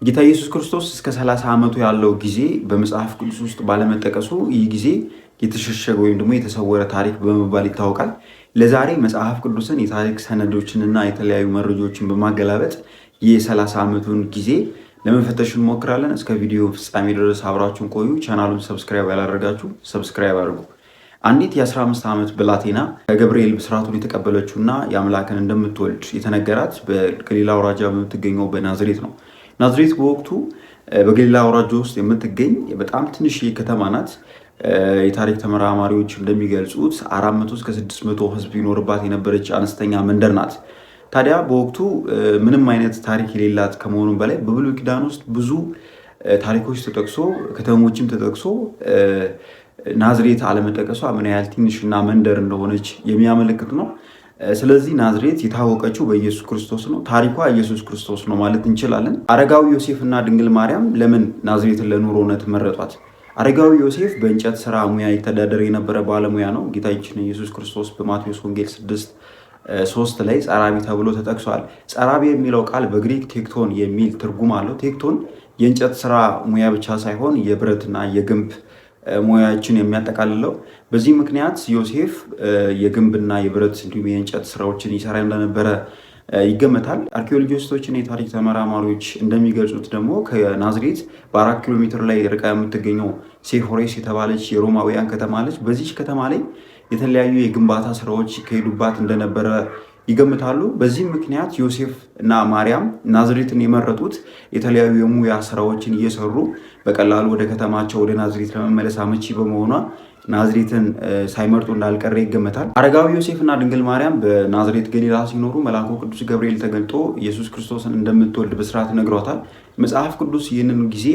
ጌታ ኢየሱስ ክርስቶስ እስከ 30 ዓመቱ ያለው ጊዜ በመጽሐፍ ቅዱስ ውስጥ ባለመጠቀሱ ይህ ጊዜ የተሸሸገ ወይም ደግሞ የተሰወረ ታሪክ በመባል ይታወቃል። ለዛሬ መጽሐፍ ቅዱስን፣ የታሪክ ሰነዶችንና የተለያዩ መረጃዎችን በማገላበጥ የ30 ዓመቱን ጊዜ ለመፈተሽ እንሞክራለን። እስከ ቪዲዮ ፍጻሜ ድረስ አብራችሁን ቆዩ። ቻናሉን subscribe ያላደረጋችሁ subscribe አድርጉ። አንዲት የ15 ዓመት ብላቴና ከገብርኤል ብስራቱን የተቀበለችውና የአምላክን እንደምትወልድ የተነገራት በገሊላ አውራጃ በምትገኘው በናዝሬት ነው። ናዝሬት በወቅቱ በገሊላ አውራጃ ውስጥ የምትገኝ በጣም ትንሽ ከተማ ናት። የታሪክ ተመራማሪዎች እንደሚገልጹት 400 እስከ 600 ሕዝብ ይኖርባት የነበረች አነስተኛ መንደር ናት። ታዲያ በወቅቱ ምንም አይነት ታሪክ የሌላት ከመሆኑም በላይ በብሉይ ኪዳን ውስጥ ብዙ ታሪኮች ተጠቅሶ፣ ከተሞችም ተጠቅሶ ናዝሬት አለመጠቀሷ ምን ያህል ትንሽና መንደር እንደሆነች የሚያመለክት ነው። ስለዚህ ናዝሬት የታወቀችው በኢየሱስ ክርስቶስ ነው። ታሪኳ ኢየሱስ ክርስቶስ ነው ማለት እንችላለን። አረጋዊ ዮሴፍ እና ድንግል ማርያም ለምን ናዝሬትን ለኑሮነት መረጧት? አረጋዊ ዮሴፍ በእንጨት ስራ ሙያ ይተዳደር የነበረ ባለሙያ ነው። ጌታችን ኢየሱስ ክርስቶስ በማቴዎስ ወንጌል 6:3 ላይ ጸራቢ ተብሎ ተጠቅሷል። ጸራቢ የሚለው ቃል በግሪክ ቴክቶን የሚል ትርጉም አለው። ቴክቶን የእንጨት ስራ ሙያ ብቻ ሳይሆን የብረትና የግንብ ሙያዎችን የሚያጠቃልለው። በዚህ ምክንያት ዮሴፍ የግንብና የብረት እንዲሁም የእንጨት ስራዎችን ይሰራ እንደነበረ ይገመታል። አርኪኦሎጂስቶች እና የታሪክ ተመራማሪዎች እንደሚገልጹት ደግሞ ከናዝሬት በ4 ኪሎ ሜትር ላይ ርቃ የምትገኘው ሴፎሬስ የተባለች የሮማውያን ከተማ አለች። በዚች ከተማ ላይ የተለያዩ የግንባታ ስራዎች ይካሄዱባት እንደነበረ ይገምታሉ። በዚህም ምክንያት ዮሴፍ እና ማርያም ናዝሬትን የመረጡት የተለያዩ የሙያ ስራዎችን እየሰሩ በቀላሉ ወደ ከተማቸው ወደ ናዝሬት ለመመለስ አመቺ በመሆኗ ናዝሬትን ሳይመርጡ እንዳልቀረ ይገመታል። አረጋዊ ዮሴፍ እና ድንግል ማርያም በናዝሬት ገሊላ ሲኖሩ መልአኩ ቅዱስ ገብርኤል ተገልጦ ኢየሱስ ክርስቶስን እንደምትወልድ ብስራት ነግሯታል። መጽሐፍ ቅዱስ ይህንን ጊዜ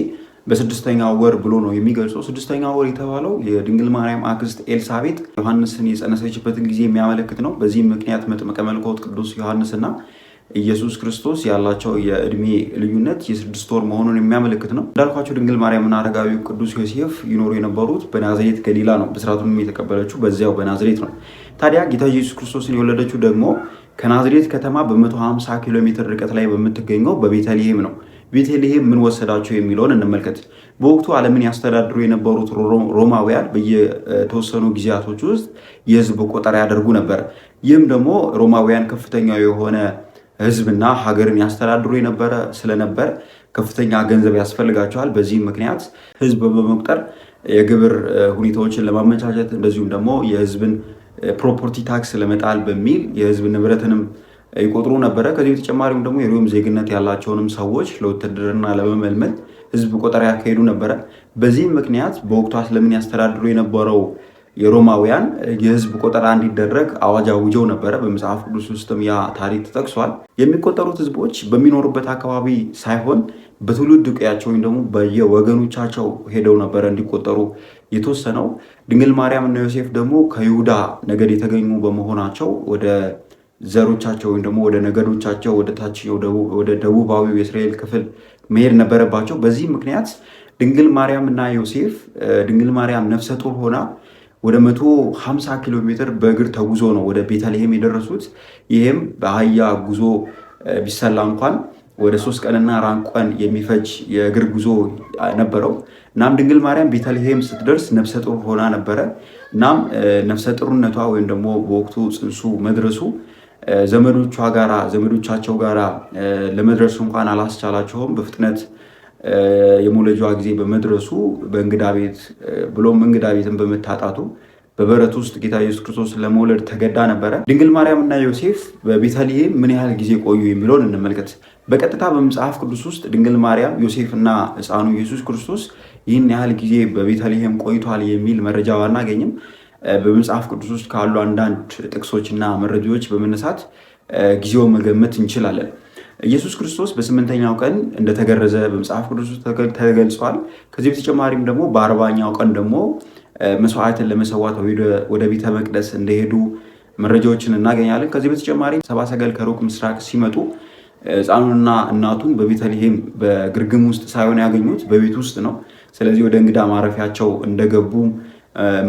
በስድስተኛው ወር ብሎ ነው የሚገልጸው። ስድስተኛው ወር የተባለው የድንግል ማርያም አክስት ኤልሳቤጥ ዮሐንስን የጸነሰችበትን ጊዜ የሚያመለክት ነው። በዚህም ምክንያት መጥምቀ መለኮት ቅዱስ ዮሐንስና ኢየሱስ ክርስቶስ ያላቸው የእድሜ ልዩነት የ6 ወር መሆኑን የሚያመለክት ነው። እንዳልኳቸው ድንግል ማርያምና አረጋዊው ቅዱስ ዮሴፍ ይኖሩ የነበሩት በናዝሬት ገሊላ ነው። ብስራቱንም የተቀበለችው በዚያው በናዝሬት ነው። ታዲያ ጌታ ኢየሱስ ክርስቶስን የወለደችው ደግሞ ከናዝሬት ከተማ በ150 ኪሎ ሜትር ርቀት ላይ በምትገኘው በቤተልሔም ነው። ቤተልሔም ምን ወሰዳቸው የሚለውን እንመልከት። በወቅቱ ዓለምን ያስተዳድሩ የነበሩት ሮማውያን በየተወሰኑ ጊዜያቶች ውስጥ የህዝብ ቆጠራ ያደርጉ ነበር። ይህም ደግሞ ሮማውያን ከፍተኛ የሆነ ህዝብና ሀገርን ያስተዳድሩ የነበረ ስለነበር ከፍተኛ ገንዘብ ያስፈልጋቸዋል። በዚህም ምክንያት ህዝብ በመቁጠር የግብር ሁኔታዎችን ለማመቻቸት፣ እንደዚሁም ደግሞ የህዝብን property tax ለመጣል በሚል የህዝብ ንብረትንም ይቆጥሩ ነበረ። ከዚህ በተጨማሪም ደግሞ የሮም ዜግነት ያላቸውንም ሰዎች ለውትድርና ለመመልመል ህዝብ ቆጠራ ያካሄዱ ነበረ። በዚህም ምክንያት በወቅቱ ዓለምን ያስተዳድሩ የነበረው የሮማውያን የህዝብ ቆጠራ እንዲደረግ አዋጅ አውጀው ነበረ። በመጽሐፍ ቅዱስ ውስጥም ያ ታሪክ ተጠቅሷል። የሚቆጠሩት ህዝቦች በሚኖሩበት አካባቢ ሳይሆን በትውልድ ቀያቸው ወይም ደግሞ በየወገኖቻቸው ሄደው ነበረ እንዲቆጠሩ የተወሰነው። ድንግል ማርያም እና ዮሴፍ ደግሞ ከይሁዳ ነገድ የተገኙ በመሆናቸው ወደ ዘሮቻቸው ወይም ደግሞ ወደ ነገዶቻቸው ወደ ታችኛው ወደ ደቡባዊው የእስራኤል ክፍል መሄድ ነበረባቸው። በዚህ ምክንያት ድንግል ማርያም እና ዮሴፍ፣ ድንግል ማርያም ነፍሰ ጡር ሆና ወደ 150 ኪሎ ሜትር በእግር ተጉዞ ነው ወደ ቤተልሔም የደረሱት። ይህም በአህያ ጉዞ ቢሰላ እንኳን ወደ 3 ቀንና 4 ቀን የሚፈጅ የእግር ጉዞ ነበረው። እናም ድንግል ማርያም ቤተልሔም ስትደርስ ነፍሰ ጡር ሆና ነበረ። እናም ነፍሰ ጡርነቷ ወይም ደግሞ በወቅቱ ጽንሱ መድረሱ ዘመዶቿ ጋራ ዘመዶቻቸው ጋራ ለመድረሱ እንኳን አላስቻላቸውም። በፍጥነት የመውለጃዋ ጊዜ በመድረሱ በእንግዳ ቤት ብሎም እንግዳ ቤትን በመታጣቱ በበረት ውስጥ ጌታ ኢየሱስ ክርስቶስ ለመውለድ ተገዳ ነበረ። ድንግል ማርያም እና ዮሴፍ በቤተልሔም ምን ያህል ጊዜ ቆዩ የሚለውን እንመልከት። በቀጥታ በመጽሐፍ ቅዱስ ውስጥ ድንግል ማርያም፣ ዮሴፍ እና ሕፃኑ ኢየሱስ ክርስቶስ ይህን ያህል ጊዜ በቤተልሔም ቆይቷል የሚል መረጃ ባናገኝም በመጽሐፍ ቅዱስ ውስጥ ካሉ አንዳንድ ጥቅሶችና መረጃዎች በመነሳት ጊዜውን መገመት እንችላለን። ኢየሱስ ክርስቶስ በስምንተኛው ቀን እንደተገረዘ በመጽሐፍ ቅዱስ ውስጥ ተገልጿል። ከዚህ በተጨማሪም ደግሞ በ40ኛው ቀን ደግሞ መስዋዕትን ለመሰዋት ወደ ቤተ መቅደስ እንደሄዱ መረጃዎችን እናገኛለን። ከዚህ በተጨማሪ ሰብአ ሰገል ከሩቅ ምስራቅ ሲመጡ ሕፃኑንና እናቱን በቤተልሔም በግርግም ውስጥ ሳይሆን ያገኙት በቤት ውስጥ ነው። ስለዚህ ወደ እንግዳ ማረፊያቸው እንደገቡ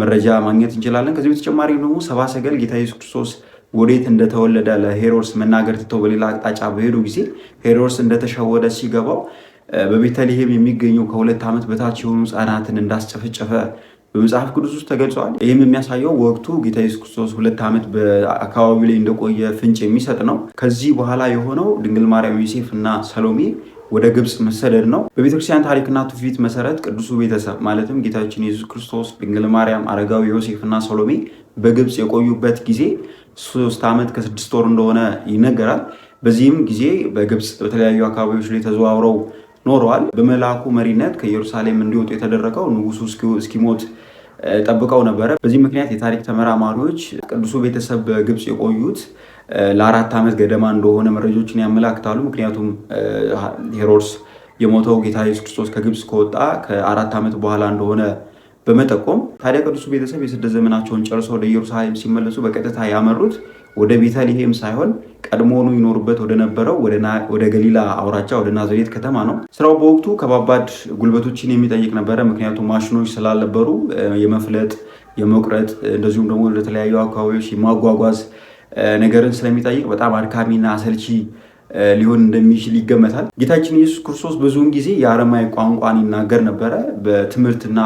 መረጃ ማግኘት እንችላለን። ከዚህ በተጨማሪ ደግሞ ሰብአ ሰገል ጌታ ኢየሱስ ክርስቶስ ወዴት እንደተወለደ ለሄሮድስ መናገር ትተው በሌላ አቅጣጫ በሄዱ ጊዜ ሄሮድስ እንደተሸወደ ሲገባው በቤተልሔም የሚገኙ ከ2 ዓመት በታች የሆኑ ሕፃናትን እንዳስጨፈጨፈ በመጽሐፍ ቅዱስ ውስጥ ተገልጿል። ይህም የሚያሳየው ወቅቱ ጌታ ኢየሱስ ክርስቶስ 2 ዓመት በአካባቢው ላይ እንደቆየ ፍንጭ የሚሰጥ ነው። ከዚህ በኋላ የሆነው ድንግል ማርያም፣ ዮሴፍ እና ሰሎሜ ወደ ግብፅ መሰደድ ነው። በቤተክርስቲያን ታሪክና ትውፊት መሰረት ቅዱሱ ቤተሰብ ማለትም ጌታችን ኢየሱስ ክርስቶስ፣ ድንግል ማርያም፣ አረጋዊ ዮሴፍ እና ሰሎሜ በግብፅ የቆዩበት ጊዜ 3 ዓመት ከ6 ወር እንደሆነ ይነገራል። በዚህም ጊዜ በግብፅ በተለያዩ አካባቢዎች ላይ ተዘዋውረው ኖረዋል። በመልአኩ መሪነት ከኢየሩሳሌም እንዲወጡ የተደረገው ንጉሱ እስኪሞት ጠብቀው ነበረ። በዚህ ምክንያት የታሪክ ተመራማሪዎች ቅዱሱ ቤተሰብ በግብፅ የቆዩት ለ4 ዓመት ገደማ እንደሆነ መረጃዎችን ያመላክታሉ። ምክንያቱም ሄሮድስ የሞተው ጌታ ኢየሱስ ክርስቶስ ከግብፅ ከወጣ ከ4 ዓመት በኋላ እንደሆነ በመጠቆም፣ ታዲያ ቅዱሱ ቤተሰብ የስደት ዘመናቸውን ጨርሰው ወደ ኢየሩሳሌም ሲመለሱ በቀጥታ ያመሩት ወደ ቤተልሔም ሳይሆን ቀድሞውኑ ይኖሩበት ወደ ነበረው ወደ ገሊላ አውራጃ ወደ ናዝሬት ከተማ ነው። ስራው በወቅቱ ከባባድ ጉልበቶችን የሚጠይቅ ነበረ። ምክንያቱም ማሽኖች ስላልነበሩ የመፍለጥ፣ የመቁረጥ እንደዚሁም ደግሞ ወደተለያዩ አካባቢዎች የማጓጓዝ ነገርን ስለሚጠይቅ በጣም አድካሚና አሰልቺ ሊሆን እንደሚችል ይገመታል። ጌታችን ኢየሱስ ክርስቶስ ብዙውን ጊዜ የአረማይክ ቋንቋን ይናገር ነበረ። በትምህርትና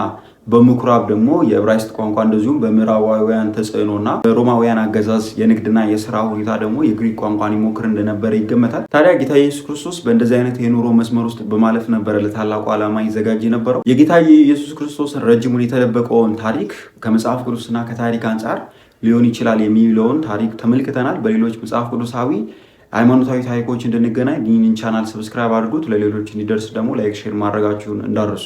በምኩራብ ደግሞ የዕብራይስጥ ቋንቋ እንደዚሁም በምዕራባውያን ተጽዕኖና በሮማውያን አገዛዝ የንግድና የስራ ሁኔታ ደግሞ የግሪክ ቋንቋን ይሞክር እንደነበረ ይገመታል። ታዲያ ጌታ ኢየሱስ ክርስቶስ በእንደዚህ አይነት የኑሮ መስመር ውስጥ በማለፍ ነበረ ለታላቁ ዓላማ ይዘጋጅ የነበረው። የጌታ ኢየሱስ ክርስቶስን ረጅሙን የተደበቀውን ታሪክ ከመጽሐፍ ቅዱስና ከታሪክ አንጻር ሊሆን ይችላል የሚለውን ታሪክ ተመልክተናል። በሌሎች መጽሐፍ ቅዱሳዊ ሃይማኖታዊ ታሪኮች እንድንገናኝ ይህንን channel subscribe አድርጉት። ለሌሎች እንዲደርስ ደግሞ like፣ share ማድረጋችሁን እንዳትረሱ።